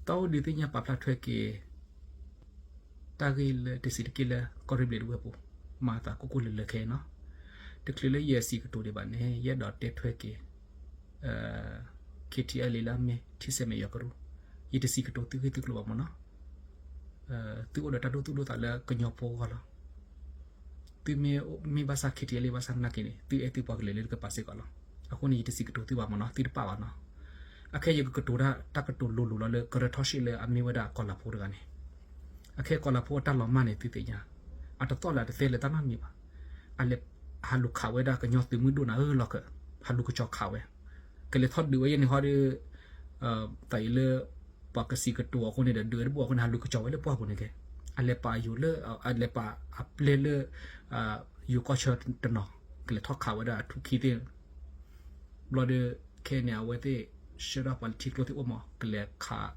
တၢ်အိၣ်ဒုးသ့ၣ်ညါပာ်ဖျါထွဲက့ၤ တၢ်ဂ့ၢ်လၢတဆံးတက့ၢ်လၢကီၢ်ရ့ၣ်ဘျံးတဝ့ၢ်ပူၤ မၤသးကိၢ်ကိၢ်လၢၤလၢၤခဲအံၤနီၤ. တချုးလၢယဲစံးကတိၤဒံးဘၣ်န့ၣ် ယအဲၣ်ဒိးတဲထွဲက့ၤ KTLA လၢအမ့ၢ်ထံဆဲးမဲာ်ယွၤကရူၢ်, ယတစံးကတိၤသုဂ့ၢ်သုကျိၤဘၣ်မ့ၢ်နီၤ. သုအိၣ်ဒီးတၢ်ဒိသူၣ်ဒိသးလၢကညီဖိအဂီၢ်လီၤ. သုမ့ၢ်မ့ၢ်ဘၣ်ဆၣ် KTLA ဘၣ်ဆၣ်သနာ်က့န့ၣ် သုအဲၣ်သုပှၤကလုာ်လၢသုကပာ်စ့ၢ်ကီးလီၤ. အဃိန့ၣ် ယတစံးကတိၤသုဘၣ်မ့ၢ်နီၤ, သုတပာ်ဘၣ်နီၤ. အခဲယကကတိၤတၢ်ကတိၤလိၤလိၤလီၤလၢကရၢထီၣ်ရှ့ၣ်လၢအမ့ၢ်ဝဲဒၣ်ကီၤလၤဖိတဂၤန့ၣ်, အခဲကီၤလၤဖိအတၢ်လီၤမၢ်န့ၣ် သုသ့ၣ်ညါ, အတသီၣ်လၢအတသဲလၢတၢ်နီတမံၤဘၣ်. အလဲၤဟးလူၤခးဝဲဒၣ်ကညီသုးမုၢ်ဒိၣ်နၤဧၢလီၤကၢ, ဟးလူၤကစီၤခးဝဲ, ကလဲၤထီၣ်ဒုးဝဲယဲန့ၣ်ဟီဒီး သးအံၤလၢ ပှၤကစံးကတိၤအဃိန့ၣ်ဒီး ဒုးဝဲတဘူၣ်အဃိန့ၣ် ဟးလူၤကစီၤဝဲလၢပှၢ်ပူၤန့ၣ်က့, အလဲၤပာ်ယိၤလၢ အလဲၤပာ်အပျဲၢ်လၢ ယိၤကီၢ်ဆၢတနီၤ ကလဲၤထီၣ်ခးဝဲဒၣ်အထူၣ်ခံသ့ၣ် ဘျီဒီး ခဲန့ၣ် အဝဲသ့ၣ် ဆှၢထီၣ်ပှၤလၢထံကျိသ့ၣ်အိၣ်မး ကလဲၤခး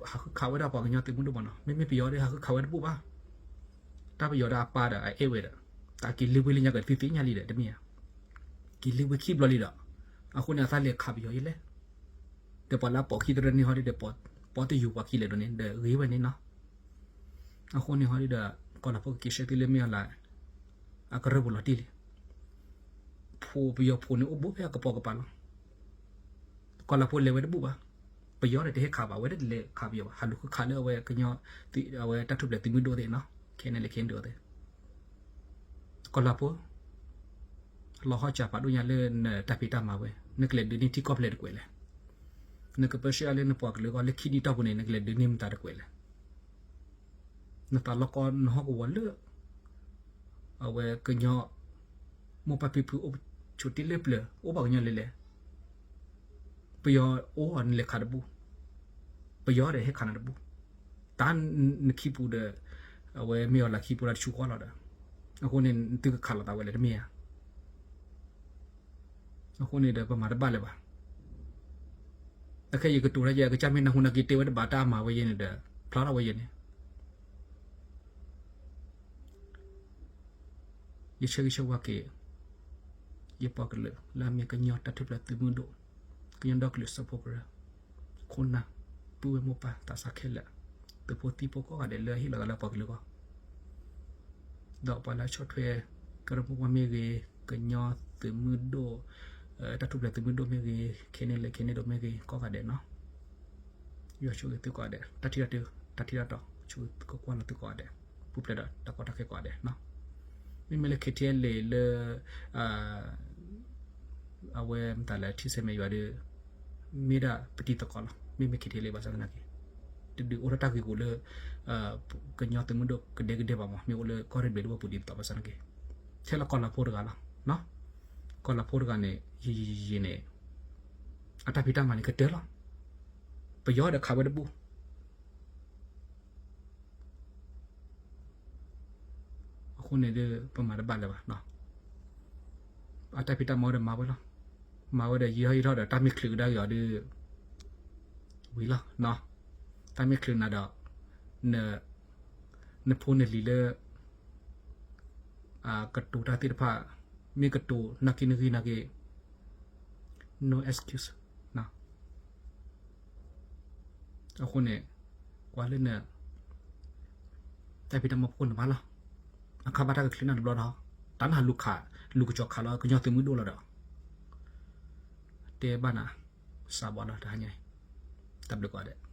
ဟးဃုခးဝဲဒၣ်ပှၤကညီသုးမုၢ်ဒိၣ်မးနီၤ, မ့မ့ၢ်ပယီၤဒီး ဟးဃုခးဝဲတဘူၣ်ဘၣ်. တၢ်ပယီၤဒီးအပၢ်ဒီးအအဲၣ်ဝဲဒီး တၢ်က့ၤလ့ဝ့လၢညါက့ၤသုသ့ၣ်ညါလံဒီး တမ့ၢ်ဧါ, က့ၤလ့ဝ့ခံဘျီလံဒီး အဃိန့ၣ် အသးလဲၤခးပယီၤယဲလဲၣ်. ဒီးပှၤလၢအပိာ်ခံသရၢန့ၣ်ဟီဒီး ပီတယိၤပှၤခံလဲၤဒိးန့ၣ် ဒီးဂ့ၤဝဲန့ၣ်နီၤ. အဃိန့ၣ်ဟီဒီး ကီၤလၤဖိကက့ၤဆှၢသုလၢမ့ၢ်အီၤလၢ အကရၢၢ်ပူၤလီၤတံၢ်လံ. ဖိပယီၤဖိန့ၣ်အိၣ်ဘူးဖဲအကပိာ်ကပၤလီၤ. ကီၤလၤဖိလဲၤဝဲတဘူၣ်ဘၣ်. ပယီၤဒီးတဟဲခးဘၣ်ဝဲဒီးတလဲၤခးပယီၤဘၣ်. ဟးလူၤဃုခးလၢအဝဲကညီ အဝဲတၢ်ထူၣ်ဖျဲးသုးမုၢ်ဒိၣ်သ့ၣ်နီၤ, ခဲန့ၣ်လၢခဲန့ၣ်ဒိၣ်သ့ၣ် ကီၤလၤဖိ လီၤဟီၣ်စၢ်ဖးဒိၣ်ညါလၢနတၢ်ဖံးတၢ်မၤဝဲ, နကလဲၤဒုးန့ၢ်ထံကီၢ်ဖဲလဲၣ်တကွဲးလဲၣ်. နကပၢဆှၢအါလၢနပှၤကလုာ်အဂီၢ်လၢခံနံၣ်တီၢ်ပူၤန့ၣ် နကလဲၤဒုးန့ၢ်မတၤတကွဲးလဲၣ်. နသးလီကီနဟီၣ်ကဝီၤလၢ အဝဲကညီ မိၢ်ပၢ်ဖံဖုအိၣ်ဆိးတ့ၢ်လၢပျၢၤ အိၣ်ဘၣ်ကညီလဲၤလဲၤ ပယီၤအိၣ်အီၤနလဲၤခးတဘူၣ်, ပယီၤဒီးဟဲခးနၤတဘူၣ်. တၢ်နခံပူၤဒီး အဝဲမ့ၢ်အီၤလၢခံပူၤလၢတဆူဃီလီၤဒီး အဃိန့ၣ် သုကခးလိာ်သးဝဲလဲၣ်တမ့ၢ်ဧါ. အဃိန့ၣ်ဒီးပမၤတဘၣ်လၢၤဘၣ်. အခဲယကတိၤတၢ်ယဲ အကစၢ်မ့ၢ်နၢ်ဟူနၢ်က့ၤတဲဝဲတဘၣ်တၢ်မၤဝဲယဲန့ၣ်ဒီး ဖျါထီၣ်ဝဲယဲန့ၣ် ယဆၢဂ့ၤဆၢဝါက့ၤ ယပှၤကလုာ်လၢအမ့ၢ်ကညီတၢ်ထူၣ်ဖျဲးသုးမုၢ်ဒိၣ်, ကညီဒီကလုာ်စၢဖှိၣ်ကရၢ, ခိၣ်နၢ်, ပုၢ်ဝဲၢ်မိၢ်ပၢ်သးစၢ်ခဲလၢာ်, သုးဖိသံၣ်ဖိကိးဂၤဒဲးလၢအဟ့ၣ်လီၤသးလၢပှၤကလုာ်အဂီၢ် ဒီးပှၤလၢအဆီၣ်ထွဲ ကရၢမိၢ်ပှၢ်မ့ၢ်ဂ့ၤ, ကညီသုးမုၢ်ဒိၣ်, တၢ်ထူၣ်ဖျဲးသုးမုၢ်ဒိၣ်မ့ၢ်ဂ့ၤ, ခဲန့ၣ်လၢခဲန့ၣ်ဒိၣ်မ့ၢ်ဂ့ၤ ကိးဂၤဒဲးနီၤ, ယွၤဆိၣ်ဂ့ၤသုကိးဂၤဒဲး, တၢ်ထံၣ်တၢ်တီ, တၢ်ထံၣ်တၢ်တီ ဆိၣ်ဂ့ၤသုကိးဂၤလၢသုကိးဂၤဒဲး, ပူၤဖျဲးဒီးတၢ်ကီတၢ်ခဲကိးဂၤဒဲးနီၤ, မ့မ့ၢ်လၢ KTLA လၢ အဝဲမတၤလဲၣ် ထံဆဲးမဲာ်ယွၤဒီး မ့ၢ်ဒၣ်ပတံၤသကိးလီၤ. မ့မ့ၢ် KTLA ဘၣ်ဆၣ်သနာ်က့ တဒုးအိၣ်ထီၣ်တၢ်ဂ့ၢ်ကီလၢ ကညီသုးမုၢ်ဒိၣ်ကဒဲကဒဲဘၣ်မး, မ့ၢ်အိၣ်လၢကီၢ်ရ့ၣ်ဘျံးတဝ့ၢ်ပူၤဒ်သိးဘၣ်ဆၣ်သနာ်က့ ထဲလၢကီၤလၤဖိတဂၤလီၤ. ကီၤလၤဖိတဂၤန့ၣ် ယံာ်ယံာ်ယံာ်ယံာ်န့ၣ် အတၢ်ဖံးတၢ်မၤန့ၣ်ကတၢၢ်လီၤ. ပယီၤဒီးခးဝဲတဘူၣ် အဃိန့ၣ်ဒီး ပမၤတဘၣ်လၢၤဘၣ်. အတၢ်ဖံးတၢ်မၤဝဲဒီးမၤဝဲလီၤ. မၤဝဲဒီးယံာ်ထီၣ်ယံာ်ထီၣ်ဒီး တၢ်မ့ၢ်ချုးကဒါက့ၤအီၤဒီး ဝံၤလီၤ. တၢ်မ့ၢ်ချုးနၤဒီး နဖိနလံၤလၢ ကတိၤတၢ်သ့ၣ်တဖၣ် မ့ၢ်ကတိၤနာ်က့နဂ့ၤနာ်က့ no excuse. အဃိန့ၣ် ကွၢ်လၢန တၢ်ဖံးတၢ်မၤဖှိၣ်န့ၣ်မးလီၤ. အခါဘၣ်တၢ်ကချုးနၤတဘျီဒီး တၢ်နဟးလူၤခး လူၤကစီၤခးလီၤကညီသုးမုၢ်ဒိၣ်လီၤဒီး တဲဘၣ်နၤ စးဘီလီၤတဟါညါအံၤ တၢ်ဘျုးကိးဂၤဒဲး.